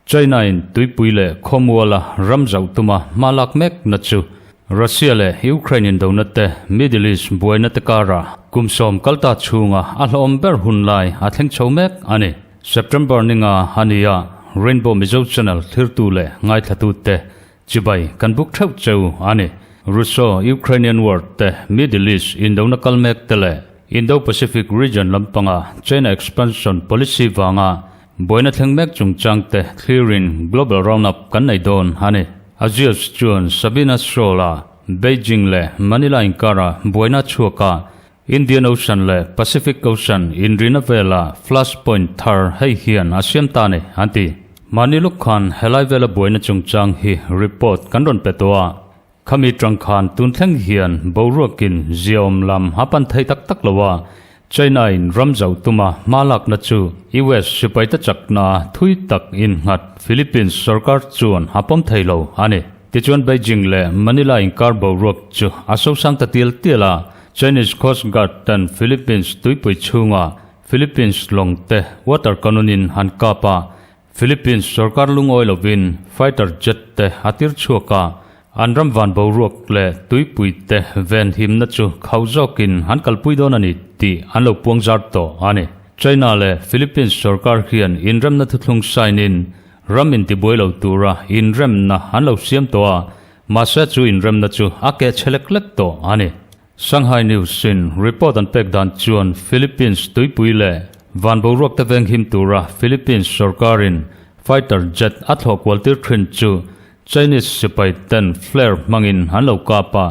China-in tuipui leh khawmuala ram zauh tuma hma lak mekna chu Russia leh Ukraine indona te, Middle East buaina te karah kum sawm kalta chhunga a hlawm ber hun lai a thleng chho mek a ni. September ninga a ni a, Rainbow Mizo Channel thirtu leh ngaithlatute Chibai kan buk theuh cheu a ni. Russo-Ukrainian War te, Middle East indona kal mek te leh Indo-Pacific region lampanga China expansion policy vanga buaina thleng mek chungchang te thlirin Global Roundup kan nei dawn a ni. Agios chuan Sabina Shoal-a Beijing leh Manila inkara buaina chhuak a, Indian Ocean leh Pacific Ocean inrina vela flashpoint thar hei hian a siam ta a ni, an ti. Mahni luk khan helai vela buaina chungchang hi report kan rawn pe tawh a, khami tang khan tun thleng hian boruakin ziaawm lam a pan thei tak tak lo a, China-in ram zauh tuma hma lakna chu US sipaite chakna thui tak innghat Philippines sorkar chuan a pawm thei lo a ni. Tichuan Beijing leh Manila inkar boruak chu a sosang ta tial tial a, Chinese Coast Guard ten Philippines tuipui chhunga Philippines lawng te water cannon in han kap a, Philippines sorkar lungawi lovin fighter jet te a tir chhuak a, an ram van boruak leh tuipui te ven himna chu khauh zawkin an kalpui dawn a ni tih an lo puang zar tawh a ni. China leh Philippines sorkar hian inremna thuthlung sign in ram intibuai lo tura inremna an lo siam tawh a, Mahse chu inremna chu a keh chhe lek lek tawh a ni. Shanghai News in report an pek dan chuan Philippines tuipui leh van boruak te veng him tura Philippines sorkarin fighter jet a thlawh kual tir thin chu Chinese sipai ten flare hmangin an lo kap a,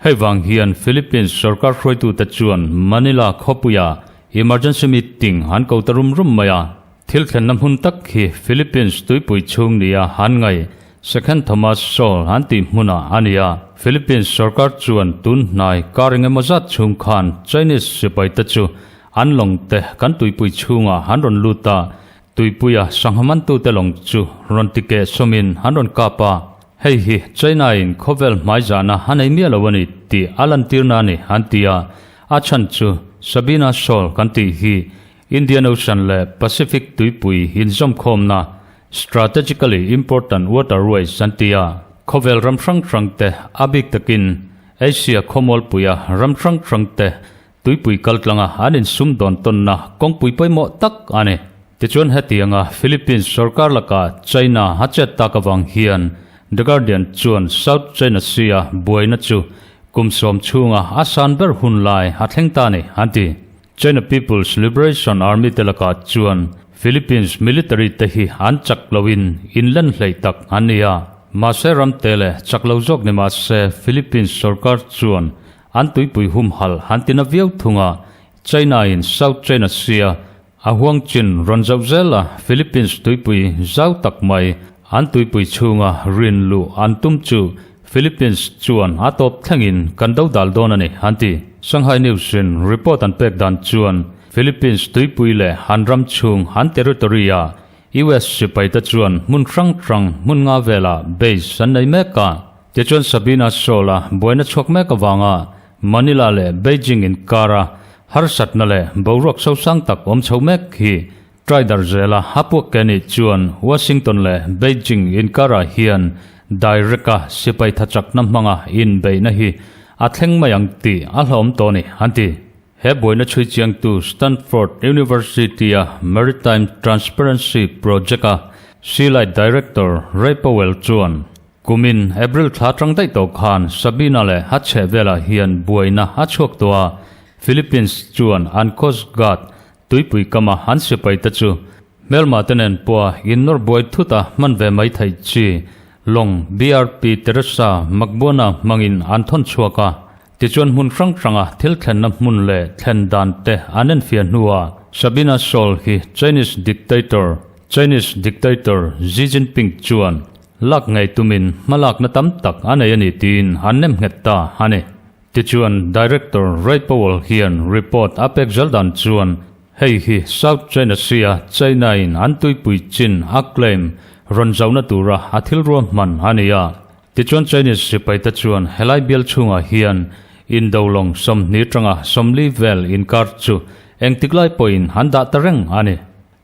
hei vang hian Philippines sorkar hruaitute chuan Manila khawpuia emergency meeting an ko ta rum rum mai a. Thil thlenna hmun tak hi Philippines tuipui chhung nia an ngai Second Thomas Shoal an tih hmunah a ni a. Philippines sorkar chuan tun hnai kar engemaw zat chhung khan Chinese sipaite chu an lawng te kan tuipui chhungah an rawn lut a, tuipuia sangha mantute lawng chu rawn ti keh sawmin an rawn kap a. Hei hi China-in khawvel hmaizahna a nei miah lo a ni tih a lantirna a ni an ti a, a chhan chu Sabina Shoal kan tih hi Indian Ocean leh Pacific tuipui inzawmkhawmna, strategically important waterways an ti a, khawvel ram hrang hrang te, a bik takin Asia khawmualpuia ram hrang hrang te tuipui kaltlanga an insum dawn tawnna kawngpui pawimawh tak a ni. Tichuan hetianga Philippines sorkar lakah China a chet tak avang hian The Guardian chuan South China Sea-a buaina chu kum sawm chhunga a san ber hun lai a thleng ta a ni, an ti. China People's Liberation Army te lakah chuan Philippines military te hi an chak loin inlen hleih tak an ni a. Mahse ram te leh chak lo zawk ni mahse Philippines sorkar chuan an tuipui humhalh an tina viau thung a, China in South China Sea a huang chin rawn zauh zel a, Philippines tuipui zau tak mai an tuipui chhunga rin luh an tum chu Philippines chuan a tawp thlengin kan do dal dawn a ni, an ti. Shanghai News in report an pek dan chuan Philippines tuipui leh an ram chhung an territory-ah US sipaite chuan hmun hrang hrang hmun nga velah base an nei mek a. Tichuan Sabina Shoal-a buaina chhuak mek avanga Manila leh Beijing inkara harsatna leh boruak sosang tak awm chho mek hi Try-dar zela a puak ke nih chuan Washington leh Beijing inkarah hian direct-a sipai thachakna hmanga inbeihna hi a thleng mai ang tih a hlauhawm tawh a ni, an ti. He buaina chhui chiangtu Stanford University-a Maritime Transparency Project-a Sea-Light Director Ray Powell chuan, Kumin April thla atang daih tawh khan Sabina leh a chhehvelah hian buaina a chhuak tawh a, Philippines chuan an Coast Guard Tuipui kama an sipai te chu hmelma te nen pawha innawr buai thut a hman ve mai theih chi lawng BRP Teresa Magbuana hmangin an thawn chhuak a. Tichuan hmun hrang hranga thil thlenna hmun leh thlen dan te an enfiah hnuah Sabina Shoal hi Chinese dictator Chinese dictator Xi Jinping chuan lak ngei tumin hmalakna tam tak a nei a ni tiin an nem nghet ta a ni. Tichuan, Director Ray Powell hian report a pek zel dan chuan hei hi South China Sea-a China-in an tuipui chin a claim rawn zauna tura a thil ruahman a ni a. Tichuan Chinese sipaite chuan helai bial chhungah hian indo lawng 20 atanga 40 vel inkar chu engtik lai pawhin an dah ta reng a ni.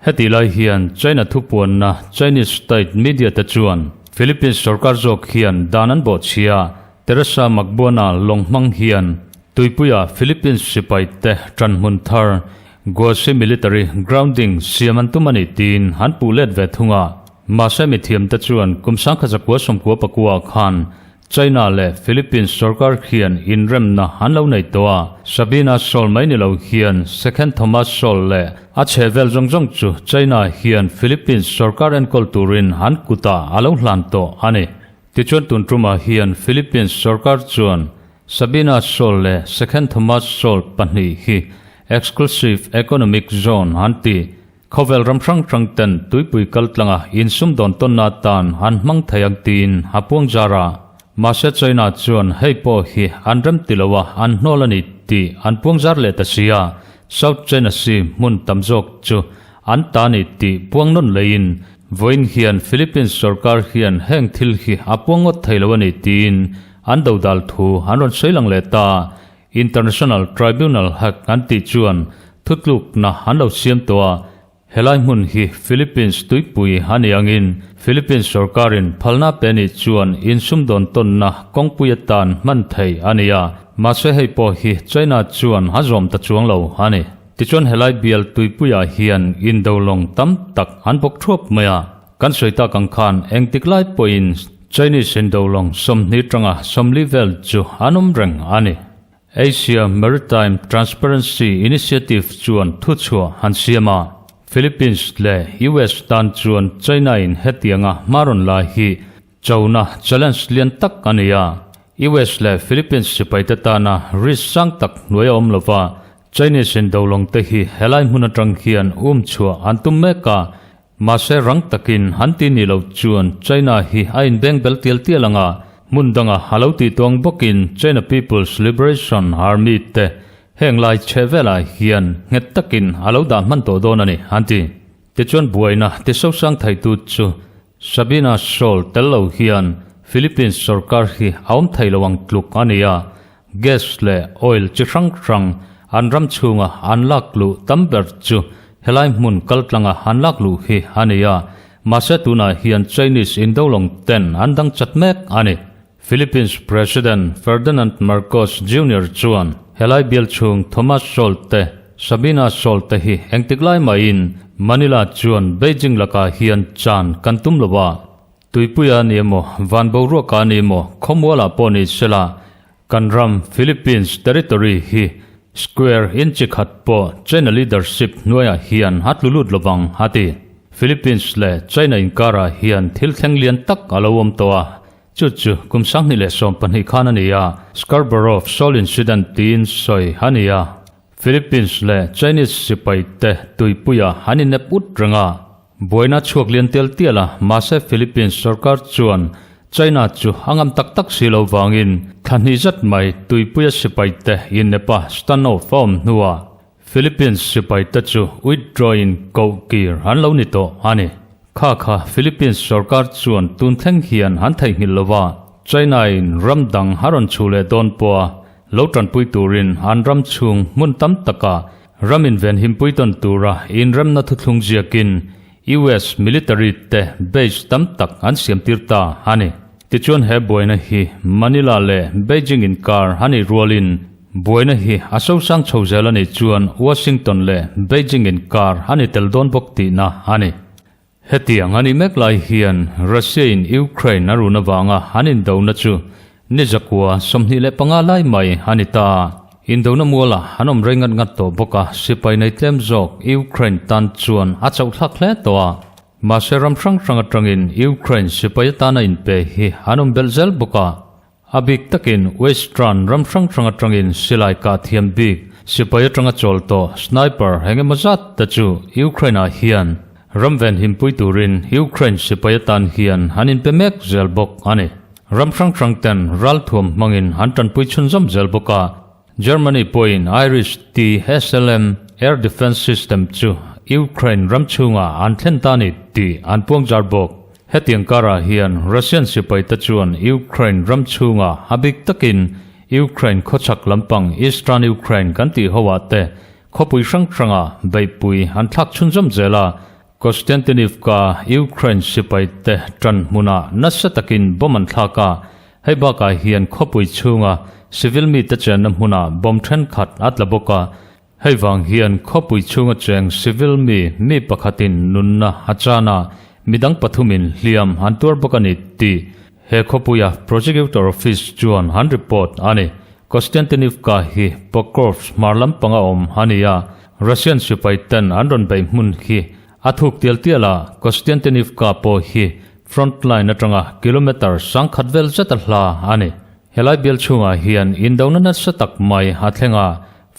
Hetih lai hian China thupuanna Chinese state media te chuan Philippines sorkar zawk hian dan an bawhchhia Teresa Magbuana lawng hmang hian tuipuia Philippines sipaite tanhmun thar Guasi military grounding siam an tum a ni tiin an puh let ve thung a. Mahse mithiamte chuan kum 1999 khan China leh Philippines sorkar khian inremna an lo nei tawh a, Sabina Shoal mai ni lo hian Second Thomas Shoal leh a chhehvel zawng zawng chu China hian Philippines sorkar enkawl turin an kutah a lo hlan tawh a ni. Tichuan tun tumah hian Philippines sorkar chuan Sabina Shoal leh Second Thomas Shoal pahnih hi Exclusive Economic Zone an ti. Khawvel ram hrang hrang ten tuipui kal tlanga insumdawn tawnna atan an hmang thei ang tiin a puang zar a. Mahse China chuan hei pawh hi an rem ti lo a, an hnawl a ni tih an puang zar leh ta si a, South China Sea hmun tam zawk chu an ta ni tih puang nawn leiin vawiin hian Philippines sorkar hian heng thil hi a puang ngawt thei lo a ni tiin an dodal thu an rawn sawi lang leh ta. International Tribunal Hague an tih chuan thutlukna an lo siam tawh a, helai hmun hi Philippines tuipui a ni angin Philippines sorkarin phalna pe nih chuan insumdawn tawnna kawngpui atan hman thei a ni a, mahse hei pawh hi China chuan a zawm ta chuang lo a ni. Tichuan helai bial tuipuiah hian indo lawng tam tak an bawk thuap mai a, kan sawi tak ang khan engtik lai pawhin Chinese indo lawng 20 tanga 40 vel chu an awm reng a ni. Asia Maritime Transparency Initiative chuan thuchhuah han siam a, Philippines leh US tan chuan China-in hetianga hma rawn lai hi chona challenge lian tak a ni a. US leh Philippines sipaite tana risk sang tak hnuai a awm lova, Chinese indo lawngte hi helai hmun atang hian um chhuah an tum mek a, Mahse rang takin han ti ni lo chuan China hi a inbeng bel tial tial ang a, hmun danga a lo tih tuang bawkin China People's Liberation Army te heng lai chhe velah hian nghet takin a lo dah hman tawh dawn a ni, an ti. Tichuan buaina ti sosang theitu chu Sabina Shoal tel lo hian Philippines sorkar hi a awm thei lo ang tluk a ni a, Gas leh oil chi hrang hrang an ram chhunga an lak luh tam ber chu helai hmun kaltlanga an lak luh hi a ni a, mahse tunah hian Chinese indolawng ten an dang chat mek a ni. Philippines President Ferdinand Marcos Junior chuan helai bial chhung Thomas Shoal te, Sabina Shoal te hi engtik lai mahin Manila chuan Beijing lakah hian chan kan tum lo a, Tuipuia a ni emaw, van boruaka a ni emaw, khawmualah pawh ni sela, kan ram Philippines territory hi square inch khat pawh China leadership hnuaiah hian a tlu lut lovang, a ti. Philippines leh China inkarah hian thil thleng lian tak a lo awm tawh a, chu chu kum 2012 khan a ni a, Scarborough Shoal Incident tiin sawi a ni a. Philippines leh Chinese sipai te tuipuia an inep ut reng a, Buaina chhuak lian tial tial a, mahse Philippines sorkar chuan China chu a ngam tak tak si lo vangin thla hnih zat mai tuipuia sipaite innepa standoff a awm hnuah Philippines sipaite chu withdraw-in koh kir an lo ni tawh a ni. Kha kha Philippines sorkar chuan tun thleng hian an theihnghilh lo va, China-in ram dang a rawn chhuh leh dawn pawha lo tanpui turin an ram chhung hmun tam takah Ram invenhimpui tawn tura inremna thuthlung ziakin US military te base tam tak an siamtir ta a ni. Tichuan he buaina hi Manila leh Beijing inkar a nih rualin buaina hi a sosang chho zel a nih chuan Washington leh Beijing inkar a ni tel dawn bawk tihna a ni. Hetiang a nih mek lai hian Russia-in Ukraine a run avanga an indona chu ni 125 lai mai a ni ta. Indona mualah an awm rei ngat ngat tawh bawk a, sipai nei tlem zawk Ukraine tan chuan a chauhthlak hle tawh a. Mahse ram hrang hrang atangin Ukraine sipai atana inpe hi an awm belh zel bawk a. A bik takin Western ram hrang hrang atangin silai kah thiam bik sipai atanga chawl tawh sniper eng emaw zat te chu Ukraine-ah hian ram venhim pui turin Ukraine sipai atan hian an inpe mek zel bawk a ni. Ram hrang hrang ten ralthuam hmangin an tanpui chhunzawm zel bawk a. Germany pawhin Irish TSLM air defence system chu Ukraine ram chhungah an thlen ta ni tih an puangzar bawk. Hetiang karah hian Russian sipaite chuan Ukraine ram chhungah a bik takin Ukraine khawchhak lampang Eastern Ukraine kan tih hoah te khawpui hrang hrangah beihpui an thlak chhunzawm zel a, Kostiantynivka Ukraine sipaite tan hmunah nasa takin bomb an thlak a, hei bakah hian khawpui chhunga civil mite chenna hmunah bomb thenkhat a tla bawk a, Hei vang hian khawpui chhunga cheng civil mi mi pakhatin nunna a chan a, midang pathumin hliam an tuar bawk a ni tih he khawpuia Prosecutor Office chuan an report a ni. Kostiantynivka hi Pokrovsk hmar lampanga awm a ni a, Russian sipai ten an rawn beih hmun hi a thuk tial tial a, Kostiantynivka pawh hi front line atanga kilometre sangkhat vel zet a hla a ni. Helai bial chhungah hian indona nasa tak mai a thleng a,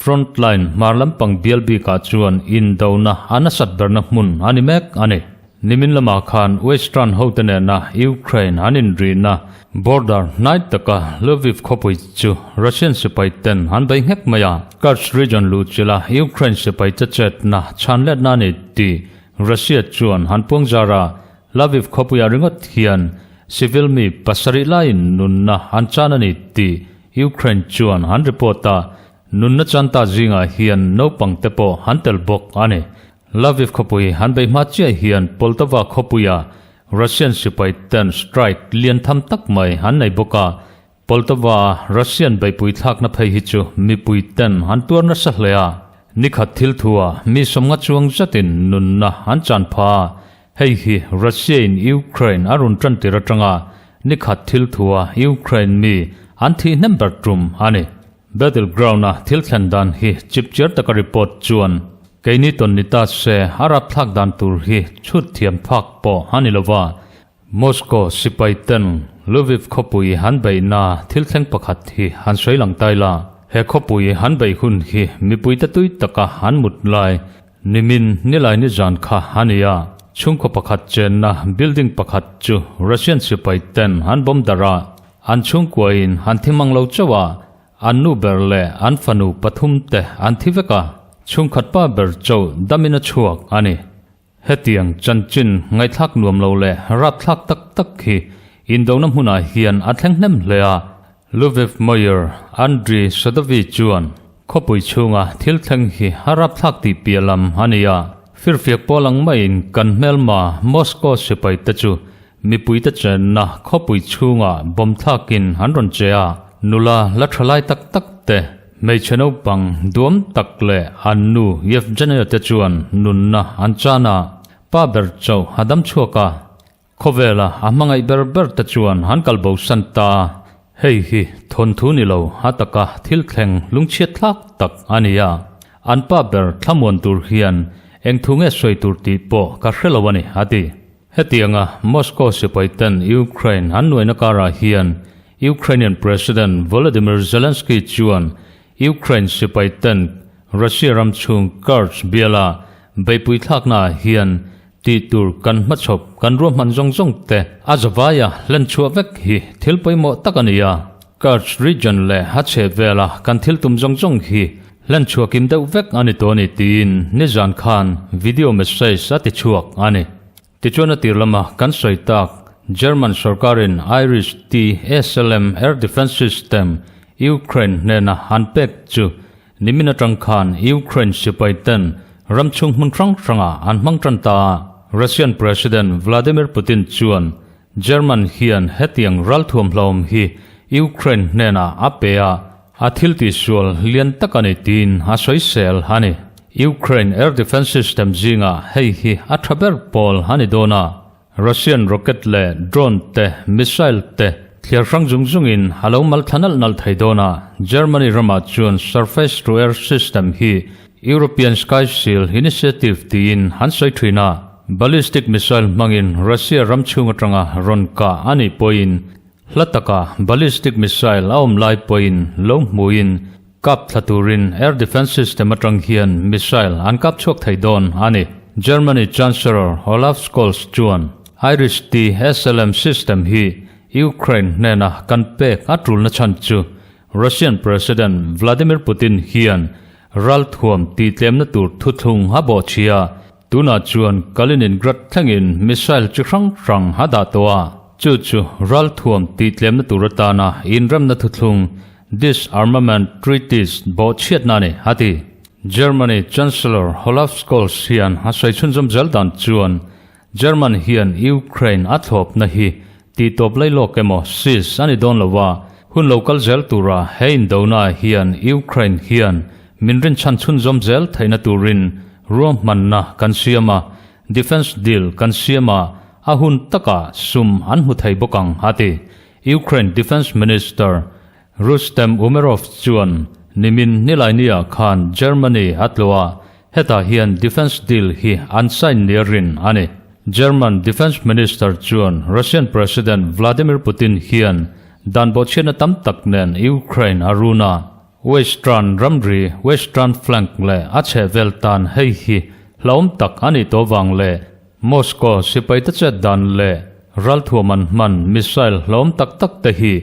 Front line hmar lampang bial bikah chuan indona a nasat berna hmun a ni mek a ni. Nimin lamah khan Western hote nena Ukraine an inrihna border hnai taka Lviv khawpui chu Russian sipai ten an bei nghek mai a. Kursk region luhchilha Ukraine sipai che chetna chhan letna a ni tih Russia chuan han puangzar a. Lviv khawpuiah ringawt hian civil mi pasarih laiin nunna an chan a ni tih Ukraine chuan an report a, nunna chanta zingah hian naupang te pawh an tel bawk a ni. Lviv khawpui an bei hma chiah hian Poltava khawpuia Russian sipai ten strike lian tham tak mai an nei bawk a, Poltava Russian beihpui thlakna phei hi chu mipui ten an tuar nasa hle a, nikhat thil thua mi sawmnga chuang zatin nunna an chan pha a, Hei hi Russia in Ukraine a rawn tan tir atanga nikhat thil thua Ukraine mi an thih hnem ber tum a ni. Battleground a thil thlen dan hi chipchiar taka report chuan keini tawn ni ta se a rapthlak dan tur hi chhut thiam phak pawh a ni lova. Moscow sipai ten Lviv khawpui an beihna thil thleng pakhat hi an sawi lang tai la. He khawpui an beih hun hi mipuite tui taka an mut lai Nimin nilai nizan kha a ni a, chhungkaw pakhat chenna building pakhat chu Russian sipai ten an bomb darh a, an chhungkuain an thi mang lo chauh a, an nu ber leh an fanu pathum te an thi vek a, chhungkhat pa ber chauh damin a chhuak a ni. Hetiang chanchin ngaihthlak nuam lo leh rapthlak tak tak hi indona hmunah hian a thleng hnem hle a, Lviv Mayor Andriy Sadovyi chuan khawpui chhunga thil thleng hi a rapthlak tih piah lam a ni a, firfiak pawl ang maiin kan hmelma Moscow sipai te chu mipuite chenna khawpui chhunga bomb thlakin an rawn che a, nula la tha lai tak tak te, hmeichhe naupang duam tak leh an nu Yevgenia te chuan nunna an chan a, pa ber chauh a dam chhuak a. Khawvela a hmangaih ber ber te chuan an kal bo san ta. Hei hi thawnthu ni lo a taka thil thleng lungchhiat thlak tak a ni a. An pa ber thlamuan tur hian eng thu nge sawi tur tih pawh ka hre lo a ni, a ti. Hetianga Moscow sipai ten Ukraine an nuaina karah hian Ukrainian President Volodymyr Zelensky chuan Ukraine sipai ten Russia ram chhung Kursk biala beihpui thlaknaah hian Tih tur kan hmachhawp kan ruahman zawng zawng te a zavaia hlen chhuah vek hi thil pawimawh tak a ni a. Kursk region leh a chheh vela kan thil tum zawng zawng hi hlen chhuah kim deuh vek a ni tawh a ni tiin nizan khan video message a ti chhuak a ni. Tichuan a tir lama kan sawi tak German sorkarin Irish TSLM air defence system Ukraine hnena an pek chu Nimin atang khan Ukraine sipai ten ram chhung hmun hrang hrangah an hmang tan ta a. Russian President Vladimir Putin chuan German hian hetiang ralthuam hlauhawm hi Ukraine hnenah a pe a, a thil tihsual lian tak a ni tiin a sawisel a ni. Ukraine air defence system zingah hei hi a tha ber pawl a ni dawn a. Russian rocket leh drone te, missile te thliar hrang zung zungin a lo mal thla nalh nalh thei dawn a, Germany ramah chuan Surface to Air system hi European Sky Shield Initiative tiin an sawi thin a, ballistic missile hmangin Russia ram chhung atanga rawn kah a nih pawhin hla taka ballistic missile a awm lai pawhin lo hmuin Kap thla turin air defence system atang hian missile an kap chhuak thei dawn a ni. Germany Chancellor Olaf Scholz chuan Irish-T SLM system hi Ukraine hnena kan pek a tulna chhan chu Russian President Vladimir Putin hian ralthuam tih tlemna tur thuthlung a bawhchhia. Tunah chuan Kaliningrad thlengin missile chi hrang hrang a dah tawh a, chu chu ralthuam tihtlemna tur atana inremna thuthlung Disarmament Treaties bawhchhiatna a ni, a ti. Germany Chancellor Olaf Scholz hian a sawi chhunzawm zel dan chuan German hian Ukraine a thlawpna hi tihtawp lai lawk emaw cease a ni dawn lo a, hun lo kal zel tura he indona hian Ukraine hian min rinchhan chhunzawm zel theihna turin ruahmanna kan siam a, defence deal kan siam a, a hun takah sum an hmu thei bawk ang, a ti. Ukraine Defence Minister Rustem Umerov chuan nimin Nilaini-ah khan Germany a tlawh a, hetah hian defence deal hi an sign nia rin a ni. German Defence Minister chuan Russian President Vladimir Putin hian dan bawhchhiatna tam tak nen Ukraine a run a, Western ramri, Western flank, leh a chhehvel tan hei hi hlauhawm tak a nih tawh vang leh Moscow sipaite chet dan leh ralthuam an hman missile hlauhawm tak tak te hi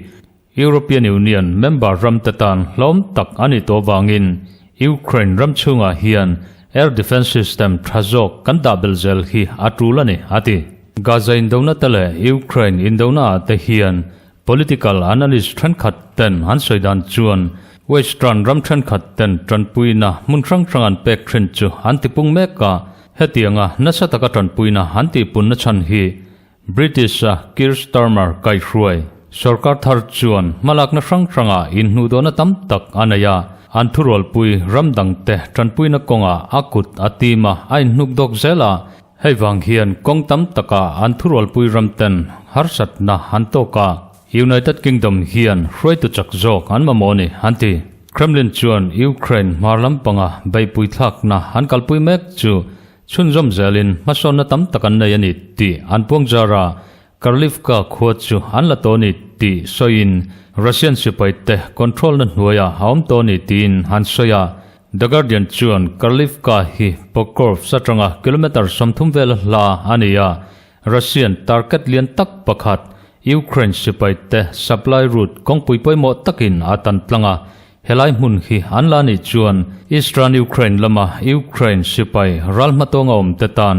European Union member ramte tan hlawm tak a nih tawh vangin Ukraine ram chhungah hian air defence system tha zawk kan dah belh zel hi a tul a ni, a ti. Gaza indona te leh Ukraine indona ah te hian political analyst thenkhat ten an sawi dan chuan Western ram thenkhat ten tanpuina hmun hrang hrang an pek thin chu an tipung mek a, hetianga nasa taka tanpuina an tihpunna chhan hi British-a Keir Starmer kaihhruai sorkar thar chuan hmalakna hrang hrangah inhnuhdawhna tam tak a nei a, an thurualpui ram dangte tanpuina kawngah a kut a tim a, a inhnuk dawk zel a. Hei vang hian kawng tam takah an thurualpui ramten harsatna an tawk a, United Kingdom hian hruaitu chak zawk an mamawh a ni, an ti. Kremlin chuan Ukraine hmar lampanga beihpui thlakna an kalpui mek chu Chhunzawm zelin hmasawnna tam tak an nei a ni tih an puang zar a, Karlivka khua chu an la tawh a ni tih sawiin Russian sipaite control-na hnuaiah a awm tawh a ni tiin an sawi a. The Guardian chuan Karlivka hi Pokrovsk atanga kilometre 30 vela hla a ni a, Russian target lian tak pakhat Ukraine sipaite supply route kawngpui pawimawh takin a tan tlang a, Helai hmun hi an la nih chuan Eastern Ukraine lama Ukraine sipai ral hmatawnga awmte tan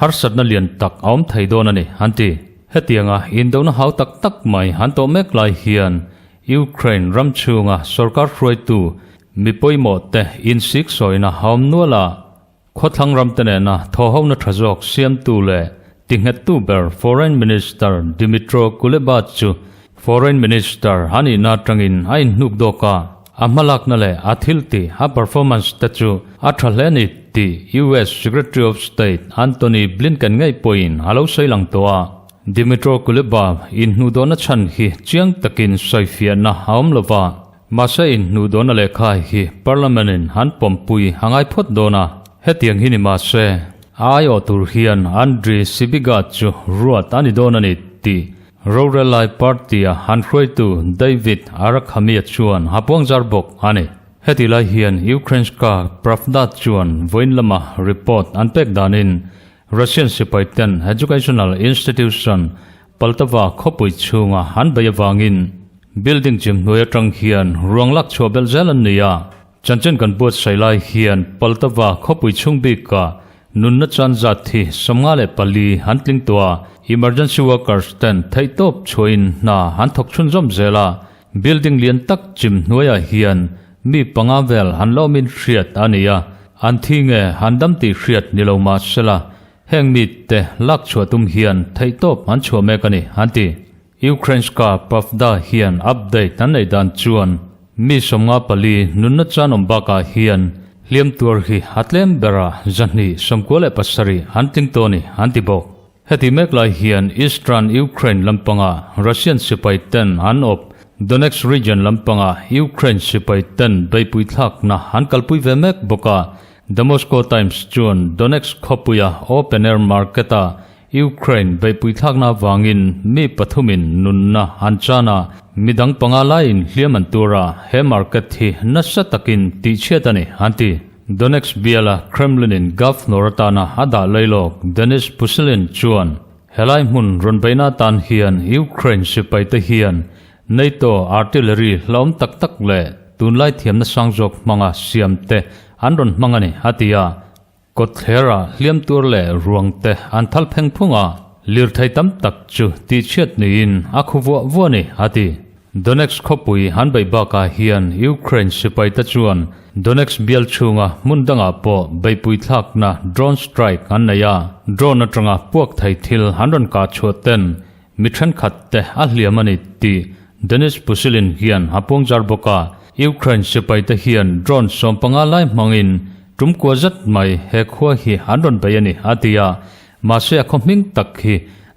harsatna lian tak a awm thei dawn a ni, an ti. Hetianga indona hau tak tak mai an tawh mek lai hian Ukraine ram chhunga sorkar hruaitu mi pawimawhte insiksawina a awm nual a, Khawthlang ramte nena thawhhona tha zawk siamtu leh tinghettu ber Foreign Minister Dmytro Kuleba chu Foreign Minister a nihna atangin a inhnuk dawk a, a hmalakna leh a thiltih, a performance, te chu a tha hle a ni tih US Secretary of State Antony Blinken ngei pawhin a lo sawi lang tawh a. Dmytro Kuleba inhnuhdawhna chhan hi chiang takin sawifiahna a awm lova. Mahse inhnuhdawhna lehkha hi Parliament in an pawmpui a ngai phawt dawn a, hetiang hi ni mahse a aiawh tur hian Andriy Sybiga chu ruat a ni dawn a ni tih rorel lai party-a an hruaitu David Arakhamia chuan a puangzar bawk a ni. Heti lai hian Ukrainska Pravda chuan vawiin lama report an pek danin Russian sipai ten educational institution Poltava khawpui chhunga an bei avangin building chim hnuai atang hian ruang lak chhuah belh zel an ni a. Chanchin kan buatsaih lai hian Poltava khawpui chhung bika nunna chan zat hi 54 an tling tawh a, emergency workers ten theihtawp chhuahin hna an thawk chhunzawm zel a. Building lian tak chim hnuaiah hian mi panga vel an la awmin hriat a ni a, an thi nge an dam tih hriat ni lo mah sela Heng mite lak chhuah tum hian theihtawp an chhuah mek a ni, an ti. Ukrainska Pravda hian update an neih dan chuan mi 54 nunna chan awm bakah hian hliam tuar hi a tlem berah 297 an tling tawh a ni, an ti bawk. Heti mek lai hian Eastern Ukraine lampanga Russian sipai ten an awp Donetsk region lampanga Ukraine sipai ten beihpui thlakna an kalpui ve mek bawk a, The Moscow Times chuan Donetsk khawpuia open air market-a Ukraine beihpui thlakna avangin mi pathumin nunna an chan a, midang panga laiin hliam an tur a, he market hi nasa takin tihchhiat a ni, an ti. Donetsk biala Kremlin-in governor atana a dah lailawk Denis Pushilin chuan helai hmun rawn beihna atan hian Ukraine sipaite hian NATO artillery hlauhawm tak tak leh tunlai thiamna sang zawk hmanga siamte an rawn hmang a ni, a ti a. Kawtthlerah hliam tuar leh ruang te an thal pheng phung a, lirthei tam tak chu tihchhiat niin a khu vuah vuah a ni, a ti. Donetsk khawpui an beih bakah hian Ukraine sipaite chuan Donetsk bial chhunga hmun dangah pawh beihpui thlakna drone strike an nei a, drone atanga puak thei thil an rawn kah chhuah ten mi thenkhat te a hliam a ni tih Denis Pushilin hian a puangzar bawk a. Ukraine sipaite hian drone 15 lai hmangin tum kua zet mai he khua hi an rawn bei a ni, a ti a. Mahse a khaw hming tak hi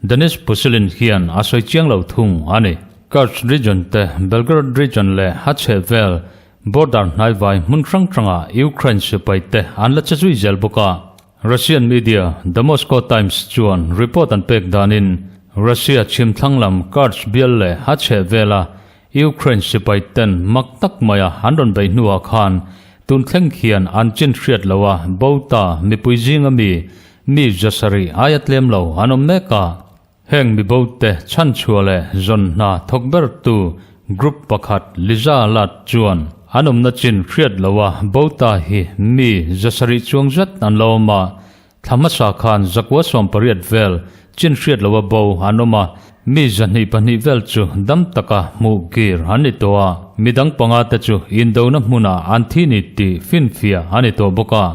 Denis Pushilin hian a sawi chiang lo thung a ni. Kursk region te, Belgorod region leh a chhehvel border hnaivai hmun hrang hrangah Ukraine sipai te an la che zui zel bawk a. Russian media The Moscow Times chuan report an pek danin Russia chhim thlang lam Kursk bial leh a chhehvela Ukraine sipai ten mak tak maia an rawn beih hnuah khan tun thleng khian an chin hriat lo a, Bota mipui zinga mi mi zasarih aia tlem lo an awm mek a. Heng mibote chhanchhuah leh zawn hna thawk bertu group pakhat Liza Lat chuan an awmna chin hriat lo a, Bota hi mi zasarih chuang zet an lo awm a, Thla hmasa khan zakua 18 vel chin hriat loa bo an awm a, mi 22 vel chu dam taka hmuh kir an ni tawh a, midang panga te chu indona hmunah an thi ni tih finfiah a ni tawh bawk a.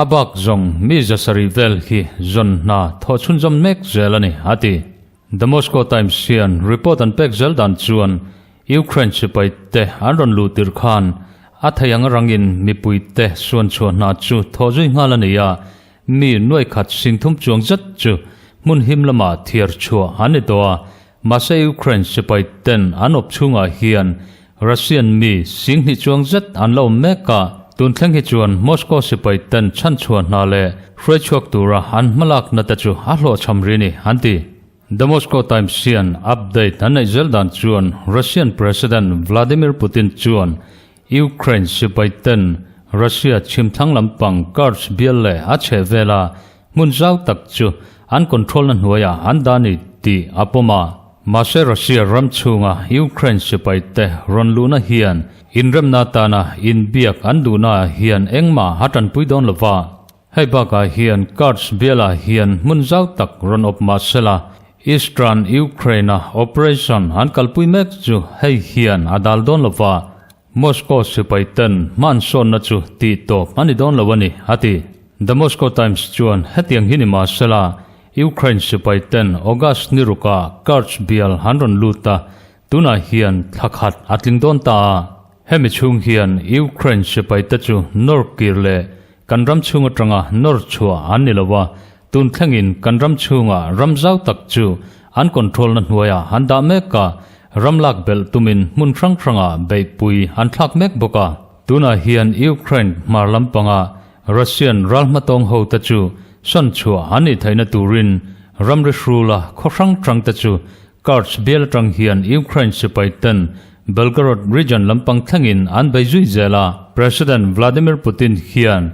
A bak zawng mi 7 vel hi zawn hna thawh chhunzawm mek zel a ni, a ti. The Moscow Times hian report an pek zel dan chuan Ukraine sipai te an rawn luh tirh khan a thei ang rangin mipui te suan chhuah hna chu thawh zui nghal a ni a, mi nuai khat 30,000 chuang zet chu hmun him lamah thiar chhuah an ni tawh a, mahse Ukraine sipai ten an awp chhungah hian Russian mi 20,000 chuang zet an la awm mek a, tun thleng hi chuan Moscow sipai ten chhanchhuah hna leh hruai chhuak tura an hmalakna te chu a hlawhchham ri a ni, an ti. The Moscow Times hian update an neih zel dan chuan Russian President Vladimir Putin chuan Ukraine sipai ten Russia chhimthlang lampang Kursk bial leh a chhehvela hmun zau tak chu an control na hnuaiah an dah a ni tih a pawm a. Mahse Russia ram chhunga Ukraine sipai te rawn luhna hian inremna atana inbiak an duhnaah hian engmah a tanpui dawn lova. Hei bakah hian Kursk bialah hian hmun zau tak rawn awp mah sela, Eastern Ukraine-a operation an kalpui mek chu hei hian a dal dawn lova, Moscow sipai ten hmansawnna chu tih tawp a ni dawn lo a ni, a ti. The Moscow Times chuan hetiang hi ni mah sela, Ukraine sipai ten August ni rukah Kursk bial an rawn lut a, tunah hian thla khat a tling dawn ta a. Hemi chhung hian Ukraine sipai te chu nawr kir leh kan ram chhung atanga nawr chhuah an ni lo a, tun thlengin kan ram chhunga ram zau tak chu an control na hnuaiah an dah mek a, ram lak belh tumin hmun hrang hrangah beihpui an thlak mek bawk a. Tunah hian Ukraine hmar lampanga Russian ral hmatawng ho te chu sawn chhuah an nih theihna turin ramri hrula khaw hrang hrang te chu Kursk bial atang hian Ukraine sipai ten Belgorod region lampang thlengin an bei zui zel a. President Vladimir Putin hian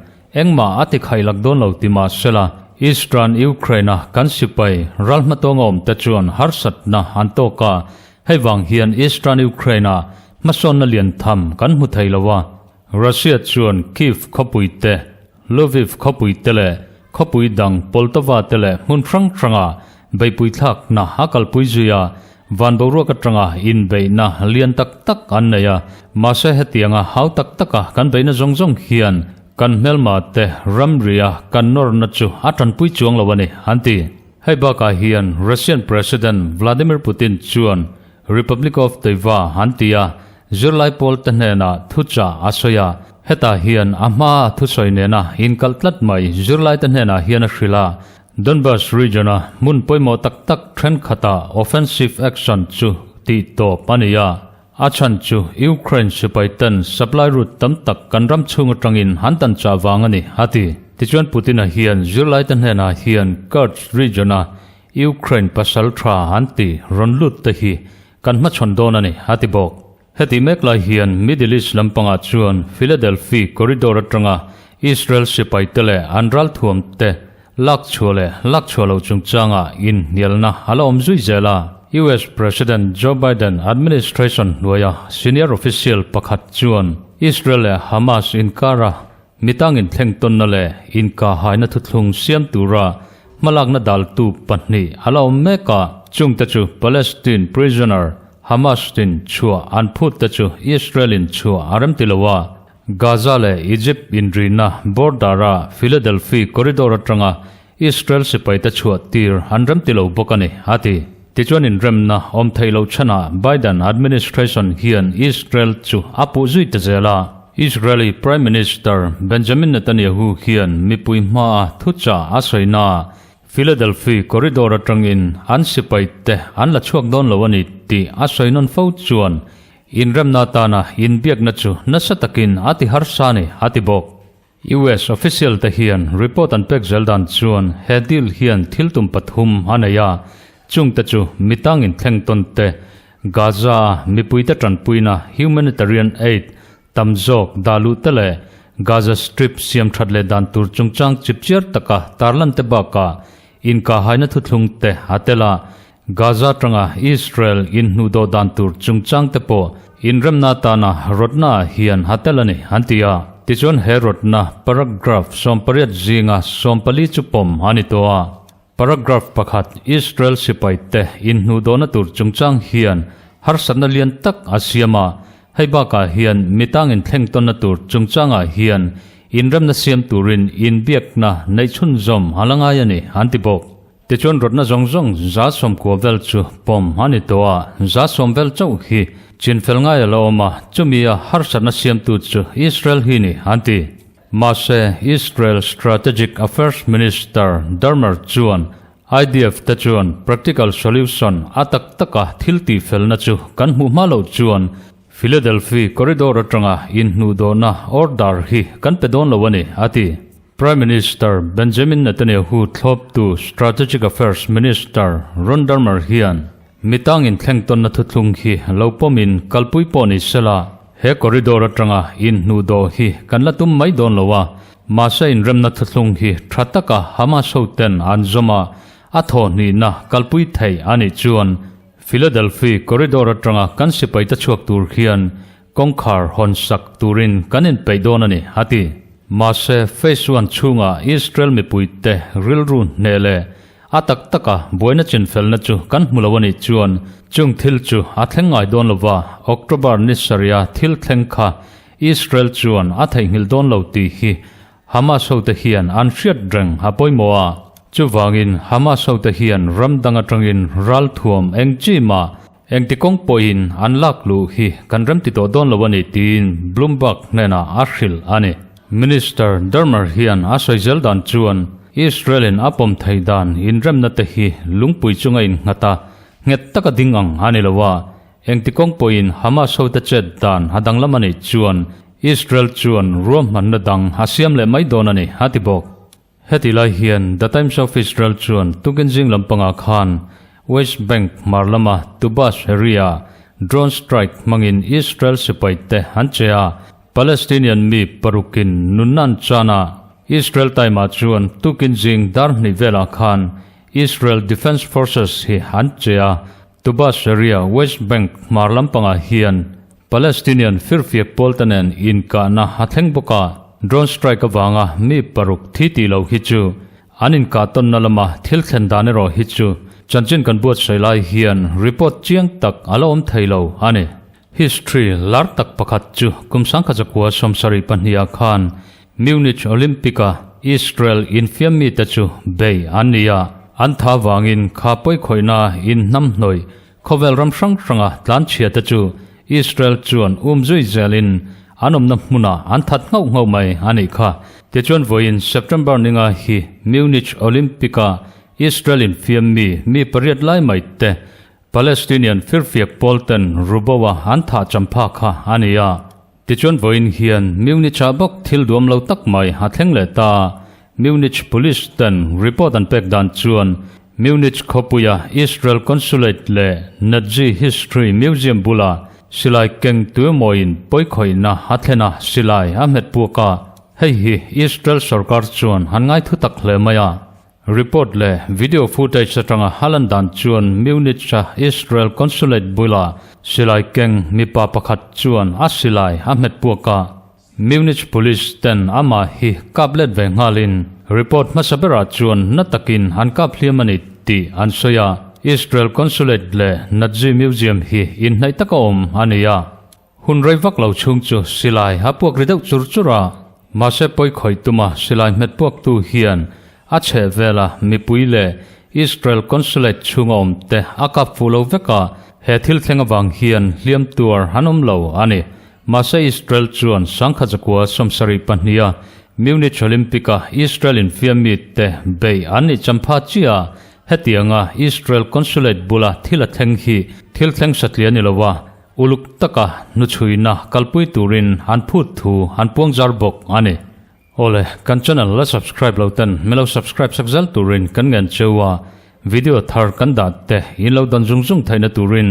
engmah a ti khaih lak dawn lo ti mah sela, Eastern Ukraine-a kan sipai ral hmatawng a awm te chuan harsatna an tawk a, hei vang hian Eastern Ukraine-a hmasawnna lian tham kan hmu thei lo a. Russia chuan Kyiv khawpui te, Lviv khawpui te leh khawpui dang Poltava te leh hmun hrang hranga beihpui thlakna a kalpui zui a, van boruak atanga inbeihna lian tak tak an nei a. Mahse hetianga hau tak taka kan beihna zawng zawng hian kan hmelma te ramria kan nawrna chu a tanpui chuang lo a ni, an ti. Hei bakah hian Russian President Vladimir Putin chuan Republic of Teva an ti a, zirlai pawl te hnenah thuchah a sawi a, hetah hian a hmaa thusawi nena inkalh tlat mai zirlai te hnenah hian a hrilh a, Donbas region-a hmun pawimawh tak tak thenkhatah offensive action chu tih tawp a ni a, a chhan chu Ukraine sipai ten supply route tam tak kan ram chhung atangin an tan chah vang a ni, a ti. Tichuan Putin-a hian zirlai te hnenah hian Kursk region-a Ukraine pasal tha an ti rawn lut te hi kan hmachhawn dawn a ni, a ti bawk. Heti mek lai hian Middle East lampangah chuan Philadelphi corridor atanga Israel sipai te leh an ralthuam te lak chhuah leh lak chhuah loh chungchangah inhnialna a la awm zui zel a. US President Joe Biden administration hnuaia senior official pakhat chuan Israel leh Hamas inkara. Mitangin thleng tawnna leh inkahhaina thuthlung siam tura hmalakna daltu pahnih a la awm mek a, chungte chu Palestine prisoner Hamas tin chhuah an phut te chu Israel in chhuah a remti lo a, Gaza leh Egypt inrina border-a Philadelphi corridor atanga Israel sipaite chhuah tir an remti lo bawk a ni, a ti. Tichuan inremna awm theih loh chhanah Biden administration hian Israel chu a puh zui ta zel a. Israeli Prime Minister Benjamin Netanyahu hian mipui hmaa thuchah a sawina Philadelphi corridor atangin an sipaite an la chhuak dawn lo a ni tih a sawi nawn fo chuan inremna atana inbiakna chu nasa takin a ti harsa a ni, a ti bawk. US official te hian report an pek zel dan chuan he deal hian thil tum pathum a nei a, chungte chu mitangin thleng tawn te, Gaza a mipuite tanpuina humanitarian aid tam zawk dah luh te leh Gaza Strip siam that leh dan tur chungchang chipchiar taka tarlan te bakah inkahhaina thuthlung te a tel a. Gaza atanga Israel inhnuhdawh dan tur chungchang te pawh inremna atana rawtna ah hian a tel a ni, an ti a. Tichuan he rawtna paragraph 18 zinga 14 chu pawm a ni tawh a. Paragraph pakhat Israel sipai te inhnuhdawhna tur chungchang hian harsatna lian tak a siam a, hei bakah hian mitang inthleng tawnna tur chungchangah hian inremna siam turin inbiakna neih chhunzawm a la ngai a ni, an ti bawk. Tichuan rawtna zawng zawng 90 vel chu pawm a ni tawh a, 100 vel chauh hi chinfel ngai a la awm a, chumi a harsatna siamtu chu Israel hi ni an ti. Mahse, Israel Strategic Affairs Minister Dermer chuan IDF te chuan practical solution a tak taka thil tihfelna chu kan hmuh hma loh chuan Philadelphi corridor atanga inhnuhdawhna order hi kan pe dawn lo a ni, a ti. Prime Minister Benjamin Netanyahu thlawptu Strategic Affairs Minister Ron Dermer hian mitang inthleng tawnna thuthlung hi lo pawmin kalpui pawh ni sela, he corridor atanga inhnuhdawh hi kan la tum mai dawn lo a, mahse inremna thuthlung hi tha taka Hamas hoten an zawm a, a thawhhnihna kalpui theih a nih chuan Philadelphi corridor atanga kan sipaite chhuak tur hian Kawngkhar hawn sak turin kan inpeih dawn a ni, a ti. Mahse, Phase One chhunga Israel mipuite rilru hneh leh a tak taka buaina chinfelna chu kan hmu lo a nih chuan chung thil chu a thleng ngai dawn lo va, October ni sarih-a thil thleng kha Israel chuan a theihnghilh dawn lo tih hi Hamas hote hian an hriat reng a pawimawh a, chuvangin Hamas hote hian ram dang atangin ralthuam eng chi mah engti kawng pawhin an lak luh hi kan remti tawh dawn lo a ni tiin Bloomberg hnenah a hrilh a ni. Minister Dermer hian a sawi zel dan chuan Israel-in a pawm thei dan inremna te hi lungpui chunga innghat a, nghet taka ding ang a ni lo a, Engti kawng pawhin Hamas hote chet dan a danglam a nih chuan Israel chuan ruahmanna dang a siam leh mai dawn a ni, a ti bawk. Heti lai hian The Times of Israel chuan tukin zing lampangah khan West Bank hmar lama Tubas area drone strike hmangin Israel sipaite an che a, Palestinian mi parukin nunna an chan a, Israel time-ah chuan tukin zing dar hnih velah khan Israel Defence Forces hi an che a, Tubas area West Bank hmar lampangah hian Palestinian firfiak pawlte nen inkahna a thleng bawk a, drone strike avanga mi paruk thi tih loh hi chu an inkah tawnna lama thil thlen dan erawh hi chu chanchin kan buatsaih lai hian report chiang tak a la awm thei lo a ni. History lar tak pakhat chu kum 1972 ah khan Munich Olympic-a Israel infiam mite chu bei an ni a, an tha vangin kha pawikhawihna inhnamhnawih khawvel ram hrang hranga tlanchhiate chu Israel chuan um zui zelin an awmna hmunah an that nghauh nghauh mai a nih kha. Tichuan vawiin September ninga hi Munich Olympic-a Israel infiam mi mi pariat lai mai te Palestinian firfiak pawl ten Ruboa an thah champha kha a ni a. Tichuan vawiin hian Munich-ah bawk thil duam lo tak mai a thleng leh ta. Munich Police ten report an pek dan chuan Munich khawpuia Israel Consulate leh Nazi History Museum bula silai keng tuemawiin pawikhawihna a thlen a, silai a hmet puak a. Hei hi Israel sorkar chuan an ngai thu tak hle mai a. Report leh video footage atanga a lan dan chuan Munich-a Israel Consulate bula silai keng mipa pakhat chuan a silai a hmet puak a. Munich Police ten amah hi kap let ve nghalin report hmasa berah chuan na takin an kap hliam a ni tih an sawi a. Israel Consulate leh Nazi Museum hi inhnaih taka awm a ni a. Hun rei vak lo chhung chu silai a puak ri deuh chur chur a, mahse pawi khawih tuma silai hmet puaktu hian a chheh vela mipui leh Israel Consulate chhunga awmte a kap fuh lo vek a, he thil thleng avang hian hliam tuar an awm lo a ni. Mahse Israel chuan sangkhat zakua 72 a Munich Olympic-a Israel infiam mite beih an nih champha chiah a, hetianga Israel Consulate bula thil a thleng hi thil thleng satliah a ni lo a, Uluk taka hnuchhuina kalpui turin an phut thu an puang zar bawk a ni. Awle, kan channel la subscribe lo ten min lo subscribe sak zel turin kan ngen cheu a, video thar kan dah te in lo dawn zung zung theihna turin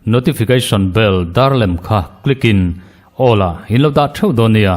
notification bell dar lem kha click in all ah in lo dah theuh dawn nia.